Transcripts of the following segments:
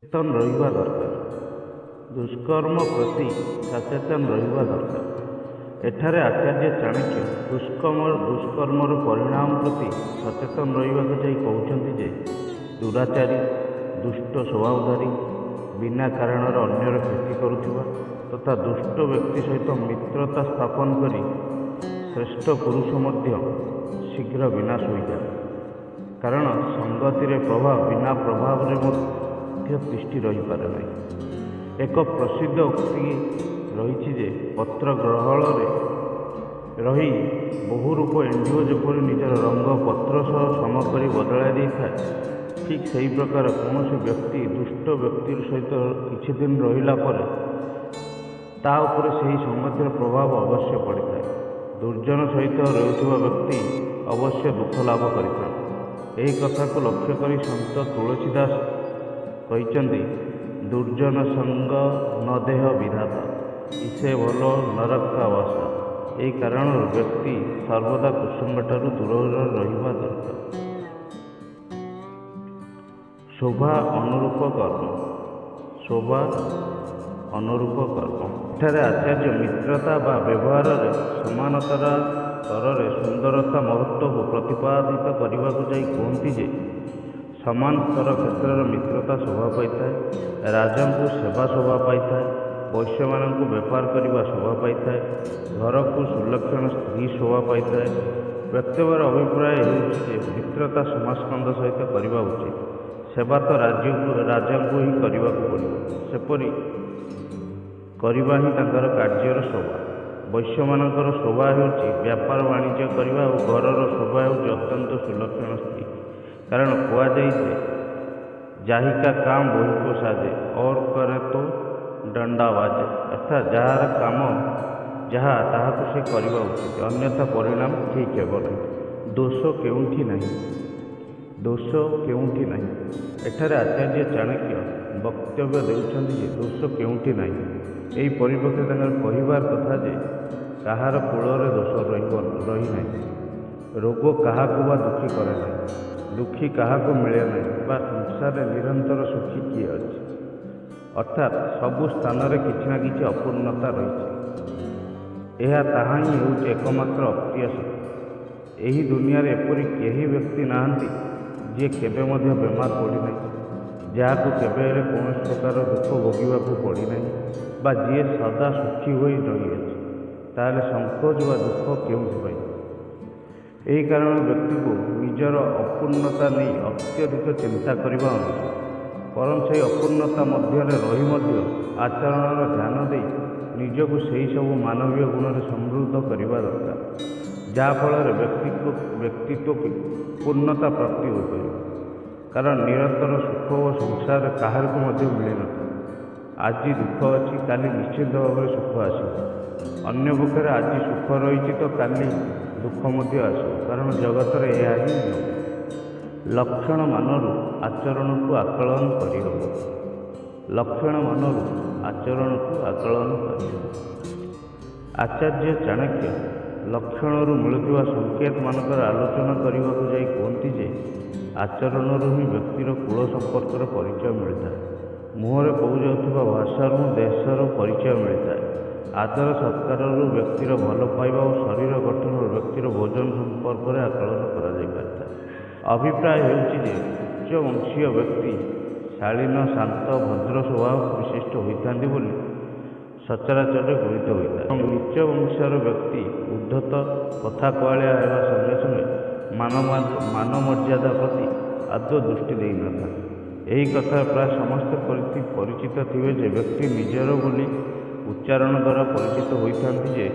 ସଚେତନ ରହିବା ଦରକାର। ଦୁଷ୍କର୍ମ ପ୍ରତି ସଚେତନ ରହିବା ଦରକାର। ଏଠାରେ ଆଚାର୍ଯ୍ୟ ଚାଣକ୍ୟ ଦୁଷ୍କର୍ମର ପରିଣାମ ପ୍ରତି ସଚେତନ ରହିବାକୁ ଯାଇ କହୁଛନ୍ତି ଯେ ଦୁରାଚାରୀ, ଦୁଷ୍ଟ ସ୍ୱଭାବଧାରୀ, ବିନା କାରଣରେ ଅନ୍ୟର କ୍ଷତି କରୁଥିବା ତଥା ଦୁଷ୍ଟ ବ୍ୟକ୍ତି ସହିତ ମିତ୍ରତା ସ୍ଥାପନ କରି ଶ୍ରେଷ୍ଠ ପୁରୁଷ ମଧ୍ୟ ଶୀଘ୍ର ବିନାଶ ହୋଇଯାଏ। କାରଣ ସଙ୍ଗତିରେ ପ୍ରଭାବ ବିନା ପ୍ରଭାବରେ ମଧ୍ୟ ତିଷ୍ଠି ରହିପାରେ ନାହିଁ। ଏକ ପ୍ରସିଦ୍ଧ ଉକ୍ତି ରହିଛି ଯେ ପତ୍ର ଗହଳରେ ରହି ବହୁରୂପ ଏଣ୍ଡୁଅ ଯେପରି ନିଜର ରଙ୍ଗ ପତ୍ର ସହ ସମ କରି ବଦଳାଇ ଦେଇଥାଏ, ଠିକ୍ ସେହି ପ୍ରକାର କୌଣସି ବ୍ୟକ୍ତି ଦୁଷ୍ଟ ବ୍ୟକ୍ତି ସହିତ କିଛି ଦିନ ରହିଲା ପରେ ତା ଉପରେ ସେହି ସଙ୍ଗତିର ପ୍ରଭାବ ଅବଶ୍ୟ ପଡ଼ିଥାଏ। ଦୁର୍ଜନ ସହିତ ରହୁଥିବା ବ୍ୟକ୍ତି ଅବଶ୍ୟ ଦୁଃଖ ଲାଭ କରିଥାନ୍ତି। ଏହି କଥାକୁ ଲକ୍ଷ୍ୟ କରି ସନ୍ଥ ତୁଳସୀ ଦାସ କହିଛନ୍ତି, ଦୁର୍ଜନ ସଙ୍ଗ ନ ଦେହ ବିଧାତା, ଇସେ ଭଲ ନରକ କା ବାସ। ଏହି କାରଣରୁ ବ୍ୟକ୍ତି ସର୍ବଦା କୁସଙ୍ଗଠାରୁ ଦୂରରେ ରହିବା ଦରକାର। ଶୋଭା ଅନୁରୂପ କର୍ମ। ଶୋଭା ଅନୁରୂପ କର୍ମ। ଏଠାରେ ଆଚାର୍ଯ୍ୟ ମିତ୍ରତା ବା ବ୍ୟବହାରରେ ସମାନତାର ସ୍ତରରେ ସୁନ୍ଦରତା ମହତ୍ତ୍ୱକୁ ପ୍ରତିପାଦିତ କରିବାକୁ ଯାଇ କୁହନ୍ତି ଯେ ସମାନ ସ୍ତର କ୍ଷେତ୍ରରେ ମିତ୍ରତା ଶୋଭା ପାଇଥାଏ, ରାଜାଙ୍କୁ ସେବା ଶୋଭା ପାଇଥାଏ, ବୈଶ୍ୟମାନଙ୍କୁ ବେପାର କରିବା ଶୋଭା ପାଇଥାଏ, ଘରକୁ ସୁଲକ୍ଷଣ ସ୍ତ୍ରୀ ଶୋଭା ପାଇଥାଏ। ବକ୍ତବ୍ୟର ଅଭିପ୍ରାୟ ହେଉଛି ଯେ ମିତ୍ରତା ସମାସ୍କନ୍ଧ ସହିତ କରିବା ଉଚିତ। ସେବା ତ ରାଜାଙ୍କୁ ହିଁ କରିବାକୁ ପଡ଼ିବ, ସେପରି କରିବା ହିଁ ତାଙ୍କର କାର୍ଯ୍ୟର ଶୋଭା। ବୈଶ୍ୟମାନଙ୍କର ଶୋଭା ହେଉଛି ବ୍ୟାପାର ବାଣିଜ୍ୟ କରିବା ଓ ଘରର ଶୋଭା ହେଉଛି ଅତ୍ୟନ୍ତ ସୁଲକ୍ଷଣ ସ୍ତ୍ରୀ। କାରଣ କୁହାଯାଇଛି, ଯାହିକା କାମ ବହିକୋ ସାଜେ, ଔର କରେ ତୋ ଦଣ୍ଡା ବାଜେ। ଅର୍ଥାତ୍ ଯାହାର କାମ ଯାହା ତାହାକୁ ସେ କରିବା ଉଚିତ, ଅନ୍ୟଥା ପରିଣାମ ଠିକ୍ ହେବ ନାହିଁ। ଦୋଷ କେଉଁଠି ନାହିଁ। ଦୋଷ କେଉଁଠି ନାହିଁ। ଏଠାରେ ଆଚାର୍ଯ୍ୟ ଚାଣକ୍ୟ ବକ୍ତବ୍ୟ ଦେଉଛନ୍ତି ଯେ ଦୋଷ କେଉଁଠି ନାହିଁ। ଏହି ପରିପ୍ରେକ୍ଷୀରେ ତାଙ୍କର କହିବାର କଥା ଯେ କାହାର କୁଳରେ ଦୋଷ ରହିନାହିଁ। ରୋଗ କାହାକୁ ବା ଦୁଃଖୀ କରେ ନାହିଁ, ଦୁଃଖୀ କାହାକୁ ମିଳେ ନାହିଁ ବା ସଂସାରରେ ନିରନ୍ତର ସୁଖୀ କିଏ ଅଛି? ଅର୍ଥାତ୍ ସବୁ ସ୍ଥାନରେ କିଛି ନା କିଛି ଅପୂର୍ଣ୍ଣତା ରହିଛି। ଏହା ତାହା ହିଁ ହେଉଛି ଏକମାତ୍ର ଅପ୍ରିୟ ସତ୍ୟ। ଏହି ଦୁନିଆରେ ଏପରି କେହି ବ୍ୟକ୍ତି ନାହାନ୍ତି ଯିଏ କେବେ ମଧ୍ୟ ବେମାର ପଡ଼ିନାହିଁ, ଯାହାକୁ କେବେ ହେଲେ କୌଣସି ପ୍ରକାର ଦୁଃଖ ଭୋଗିବାକୁ ପଡ଼ିନାହିଁ ବା ଯିଏ ସଦା ସୁଖୀ ହୋଇ ରହିଅଛି। ତାହେଲେ ସଙ୍କୋଚ ବା ଦୁଃଖ କେଉଁଥିପାଇଁ? ଏହି କାରଣରୁ ବ୍ୟକ୍ତିକୁ ନିଜର ଅପୂର୍ଣ୍ଣତା ନେଇ ଅତ୍ୟଧିକ ଚିନ୍ତା କରିବା ଅନୁଚିତ। ବରଂ ସେହି ଅପୂର୍ଣ୍ଣତା ମଧ୍ୟରେ ରହି ମଧ୍ୟ ଆଚରଣର ଧ୍ୟାନ ଦେଇ ନିଜକୁ ସେହି ସବୁ ମାନବୀୟ ଗୁଣରେ ସମୃଦ୍ଧ କରିବା ଦରକାର, ଯାହାଫଳରେ ବ୍ୟକ୍ତିତ୍ୱକୁ ପୂର୍ଣ୍ଣତା ପ୍ରାପ୍ତି ହୋଇପାରିବ। କାରଣ ନିରନ୍ତର ସୁଖ ଓ ସଂସାରରେ କାହାରିକୁ ମଧ୍ୟ ମିଳିନଥାଏ। ଆଜି ଦୁଃଖ ଅଛି, କାଲି ନିଶ୍ଚିତ ଭାବରେ ସୁଖ ଆସିବ। ଅନ୍ୟପକ୍ଷରେ ଆଜି ସୁଖ ରହିଛି ତ କାଲି ଦୁଃଖ ମଧ୍ୟ ଆସିବ, କାରଣ ଜଗତରେ ଏହା ହିଁ ନିୟମ। ଲକ୍ଷଣମାନରୁ ଆଚରଣକୁ ଆକଳନ କରିହେବ। ଲକ୍ଷଣମାନରୁ ଆଚରଣକୁ ଆକଳନ କରିହେବ। ଆଚାର୍ଯ୍ୟ ଚାଣକ୍ୟ ଲକ୍ଷଣରୁ ମିଳୁଥିବା ସଂକେତମାନଙ୍କର ଆଲୋଚନା କରିବାକୁ ଯାଇ କୁହନ୍ତି ଯେ ଆଚରଣରୁ ହିଁ ବ୍ୟକ୍ତିର କୁଳ ସମ୍ପର୍କର ପରିଚୟ ମିଳିଥାଏ। ମୁହଁରେ କହୁଯାଉଥିବା ଭାଷାରୁ ଦେଶର ପରିଚୟ ମିଳିଥାଏ। ଆଦର ସତ୍କାରରୁ ବ୍ୟକ୍ତିର ଭଲ ପାଇବା ଓ ଶରୀର ଗଠନରୁ ବ୍ୟକ୍ତିର ଭୋଜନ ସମ୍ପର୍କରେ ଆକଳନ କରାଯାଇପାରିଥାଏ। ଅଭିପ୍ରାୟ ହେଉଛି ଯେ ଉଚ୍ଚ ବଂଶୀୟ ବ୍ୟକ୍ତି ଶାଳୀନ, ଶାନ୍ତ, ଭଦ୍ର ସ୍ୱଭାବ ବିଶିଷ୍ଟ ହୋଇଥାନ୍ତି ବୋଲି ସଚରାଚରରେ ଗୃହୀତ ହୋଇଥାଏ ଏବଂ ନୀଚ ବଂଶର ବ୍ୟକ୍ତି ଉଦ୍ଧତ, କଥା କୁହାଳିଆ ହେବା ସଙ୍ଗେ ସଙ୍ଗେ ମାନମର୍ଯ୍ୟାଦା ପ୍ରତି ଆଦୌ ଦୃଷ୍ଟି ଦେଇନଥାନ୍ତି। ଏହି କଥା ପ୍ରାୟ ସମସ୍ତେ ପରିଚିତ ଥିବେ ଯେ ବ୍ୟକ୍ତି ନିଜର ବୋଲି ଉଚ୍ଚାରଣ ଦ୍ୱାରା ପରିଚିତ ହୋଇଥାନ୍ତି ଯେ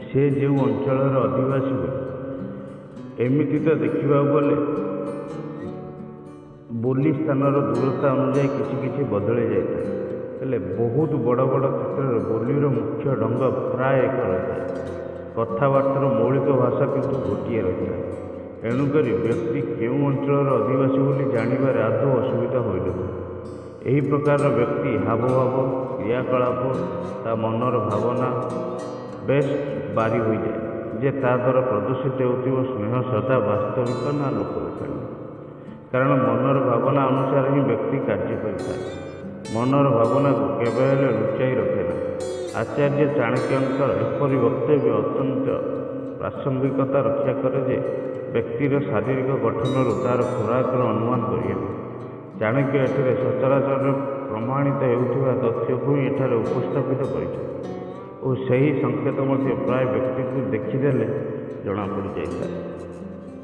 ସେ ଯେଉଁ ଅଞ୍ଚଳର ଅଧିବାସୀ ବୋଲି। ଏମିତି ତ ଦେଖିବାକୁ ଗଲେ ବୋଲି ସ୍ଥାନର ଦୂରତା ଅନୁଯାୟୀ କିଛି କିଛି ବଦଳି ଯାଇଥାଏ, ହେଲେ ବହୁତ ବଡ଼ ବଡ଼ କ୍ଷେତ୍ରରେ ବୋଲିର ମୁଖ୍ୟ ଢଙ୍ଗ ପ୍ରାୟ ଏକ ରହିଥାଏ। କଥାବାର୍ତ୍ତାର ମୌଳିକ ଭାଷା କିନ୍ତୁ ଗୋଟିଏ ରହିଥାଏ। ଏଣୁକରି ବ୍ୟକ୍ତି କେଉଁ ଅଞ୍ଚଳର ଅଧିବାସୀ ବୋଲି ଜାଣିବାରେ ଆଦୌ ଅସୁବିଧା ହୋଇନଥାଏ। ଏହି ପ୍ରକାରର ବ୍ୟକ୍ତି ହାବଭାବ, କ୍ରିୟାକଳାପ, ତା ମନର ଭାବନା ବେଶ୍ ବାରି ହୋଇଯାଏ ଯେ ତା ଦ୍ୱାରା ପ୍ରଦର୍ଶିତ ହେଉଥିବା ସ୍ନେହ ଶ୍ରଦ୍ଧା ବାସ୍ତବିକ ନା ଲୋକଦେଖାଣିଆ। କାରଣ ମନର ଭାବନା ଅନୁସାରେ ହିଁ ବ୍ୟକ୍ତି କାର୍ଯ୍ୟ କରିଥାଏ। ମନର ଭାବନାକୁ କେବେହେଲେ ଲୁଚାଇ ରଖେନା। ଆଚାର୍ଯ୍ୟ ଚାଣକ୍ୟଙ୍କର ଏପରି ବକ୍ତବ୍ୟ ଅତ୍ୟନ୍ତ ପ୍ରାସଙ୍ଗିକତା ରକ୍ଷା କରେ ଯେ ବ୍ୟକ୍ତିର ଶାରୀରିକ ଗଠନରୁ ତା'ର ଖୋରାକର ଅନୁମାନ କରିହେବ। ଚାଣକ୍ୟ ଏଠାରେ ସଚରାଚରରେ ପ୍ରମାଣିତ ହେଉଥିବା ତଥ୍ୟକୁ ହିଁ ଏଠାରେ ଉପସ୍ଥାପିତ କରିଛନ୍ତି ଓ ସେହି ସଂକେତ ମଧ୍ୟ ପ୍ରାୟ ବ୍ୟକ୍ତିକୁ ଦେଖିଦେଲେ ଜଣାପଡ଼ିଯାଇଥାଏ।